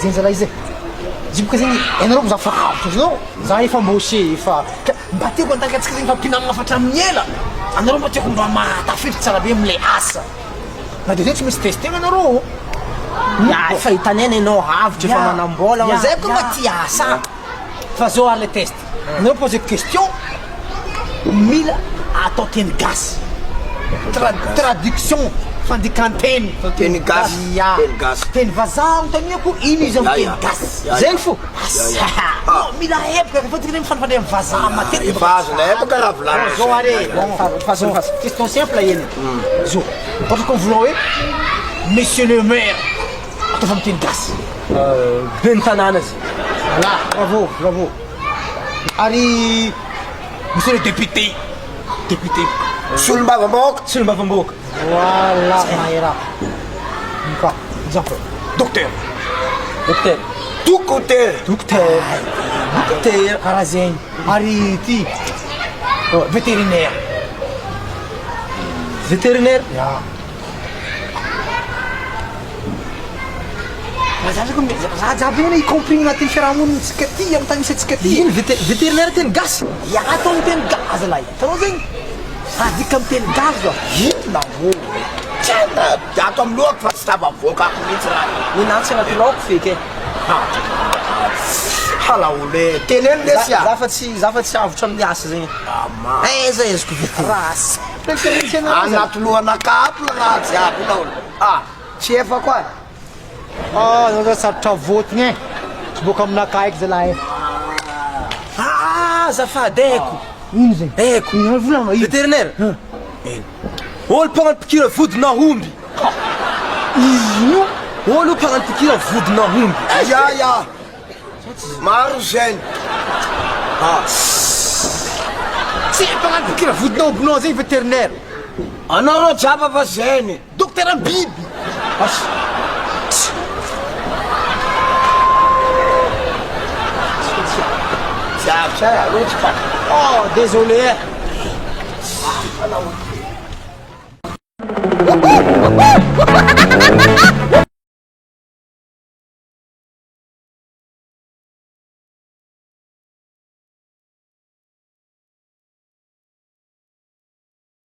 zegny zalahy izy e. Izy io boka zegny hainareo za fa avotra azonao, za efa embauché efa ka mba tiako en tant que antsika zegny efa mpinamagna fa hatramin'ny ela, anareo mba tiako mba mahatafiditra tsara be amle asa. Na de zay tsy maintsy testena anareo. Ya efa hitanay enao avotra efa manam-bola, zay koa mba tia asa. Fa zao ary le test, nareo poseko question, mila atao teny gasy, traduction, fandikan-teny, Teny gasy, Ya. teny gasy. Teny vazaha anontaniako, ino izy amin'ny Ya, ya. teny gasy. Ya, ya. Zegny fo. Ya, ya. Non, mila heboka, fa tokony mifandray amin'ny vazaha matetika. Efa azonay heboka raha volagny. Bon, zao ary e, bon, Fasy, fasy. question simple eny. Zo, ohatra koa mivolagna hoe, monsieur le maire, ataovy amin'ny teny gasy. Ben'ny tanàna izy. Voilà, bravo, bravo. Ary monsieur le député, député. Solombavambahoaka. Solombavambahoaka. Voilà, mahay raha. Quoi, exemple, docteur. Docteur. Docteur. Docteur. Docteur. Karaha zegny. Ary ty, vétérinaire. Vétérinaire. Ya. Raha jiaby io y compris agnatin'ny fiarahamonintsika ty, amin'ny tany misy antsika ty. Ino vété- vétérinaire teny gasy? Ya atao amin'ny teny gasy zalahy. Hitanao zegny? Adika amin'ny teny gasy zao. Inona moa? Tsy haiko, ato amin'ny lohako fa tsy tafavoakako mihitsy raha io. Ninahy tsy anaty laoko feky e. Halaolo e, teneno lesy a. Za fa tsy za fa tsy avotra amin'ny asa zegny. Ama. Aiza aizako vétérinaire. Raha simple mihitsy ianareo zany. Anaty lohanakahy ato raha jiaby io laolo. Ah, tsy efako ah. Ah, anao zany sarotra vôtigny e. Tsy boaka aminakahy eky zalahy e. Ah, azafady haiko. Ino zegny? Haiko. Ino volagna ino? Vétérinaire. Olo mpagnano pikira vodin'ahomby. Ino? Olo mpagnano pikira vodin'ahomby. Ya ya. Maro zegny. Ah. Tsy mpagnano pikira vodin'aombinao zegny vétérinaire. Anao rô jiaby fa zegny. Dokotera biby. Tsy avy tsara aloha fa. Oh, désolé.